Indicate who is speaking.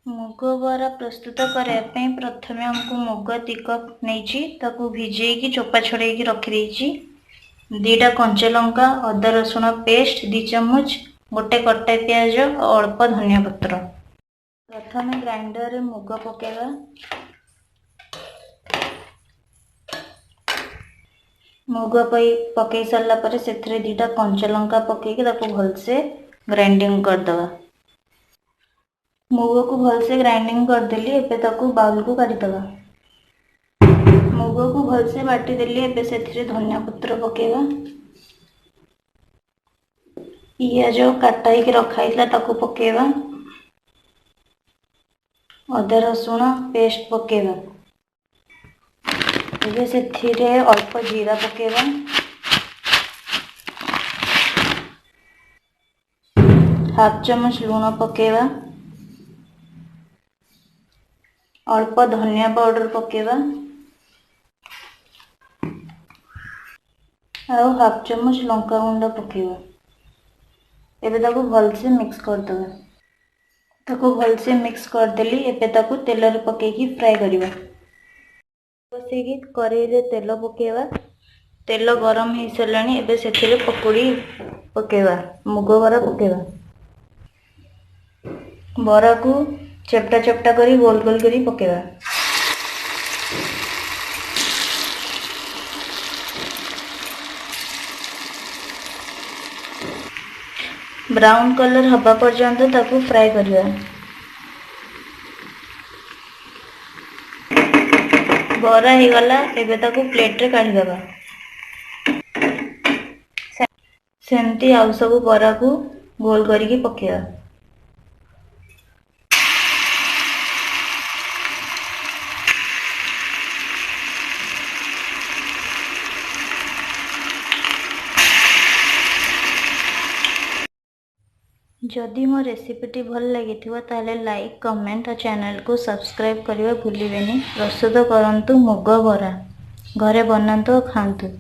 Speaker 1: ମୁଗ ବରା ପ୍ରସ୍ତୁତ କରିବା ପାଇଁ ପ୍ରଥମେ ଆମକୁ ମୁଗ 2 କପ୍ ନେଇଛି, ତାକୁ ଭିଜେଇକି ଚୋପା ଛଡ଼େଇକି ରଖିଦେଇଛି। 2ଟା କଞ୍ଚା ଲଙ୍କା, ଅଦା ରସୁଣ ପେଷ୍ଟ 2 ଚାମଚ, ଗୋଟେ କଟା ପିଆଜ ଆଉ ଅଳ୍ପ ଧନିଆ ପତ୍ର। ପ୍ରଥମେ ଗ୍ରାଇଣ୍ଡରରେ ମୁଗ ପକାଇବା। ମୁଗ ପକେଇ ସାରିଲା ପରେ ସେଥିରେ 2ଟା କଞ୍ଚା ଲଙ୍କା ପକେଇକି ତାକୁ ଭଲସେ ଗ୍ରାଇଣ୍ଡିଙ୍ଗ କରିଦେବା। ମୁଗକୁ ଭଲସେ ଗ୍ରାଇଣ୍ଡିଙ୍ଗ କରିଦେଲି, ଏବେ ତାକୁ ବାଉଲକୁ କାଢ଼ିଦେବା। ମୁଗକୁ ଭଲସେ ବାଟିଦେଲି, ଏବେ ସେଥିରେ ଧନିଆ ପତ୍ର ପକେଇବା। ପିଆଜ କାଟା ହେଇକି ରଖା ହେଇଥିଲା ତାକୁ ପକେଇବା। ଅଦା ରସୁଣ ପେଷ୍ଟ ପକେଇବା। ଏବେ ସେଥିରେ ଅଳ୍ପ ଜିରା ପକେଇବା। ହାଫ୍ ଚାମଚ ଲୁଣ ପକେଇବା। ଅଳ୍ପ ଧନିଆ ପାଉଡର ପକେଇବା ଆଉ ହାଫ୍ ଚାମଚ ଲଙ୍କା ଗୁଣ୍ଡ ପକେଇବା। ଏବେ ତାକୁ ଭଲସେ ମିକ୍ସ କରିଦେବା। ତାକୁ ଭଲସେ ମିକ୍ସ କରିଦେଲି, ଏବେ ତାକୁ ତେଲରେ ପକେଇକି ଫ୍ରାଏ କରିବା। ବସେଇକି କରେଇରେ ତେଲ ପକେଇବା। ତେଲ ଗରମ ହେଇସାରିଲାଣି, ଏବେ ସେଥିରେ ପକୋଡ଼ି ପକେଇବା, ମୁଗ ବରା ପକେଇବା। ବରାକୁ ଚେପଟା ଚେପଟା କରି ଗୋଲ ଗୋଲ କରି ପକେଇବା। ବ୍ରାଉନ୍ କଲର୍ ହେବା ପର୍ଯ୍ୟନ୍ତ ତାକୁ ଫ୍ରାଏ କରିବା। ବରା ହେଇଗଲା, ଏବେ ତାକୁ ପ୍ଲେଟ୍ରେ କାଢ଼ିଦେବା। ସେମିତି ଆଉ ସବୁ ବରାକୁ ଗୋଲ କରିକି ପକେଇବା। ଯଦି ମୋ ରେସିପିଟି ଭଲ ଲାଗିଥିବ ତାହେଲେ ଲାଇକ୍, କମେଣ୍ଟ ଆଉ ଚ୍ୟାନେଲକୁ ସବସ୍କ୍ରାଇବ୍ କରିବା ଭୁଲିବେନି। ପ୍ରସ୍ତୁତ କରନ୍ତୁ ମୁଗ ବରା, ଘରେ ବନାନ୍ତୁ ଆଉ ଖାଆନ୍ତୁ।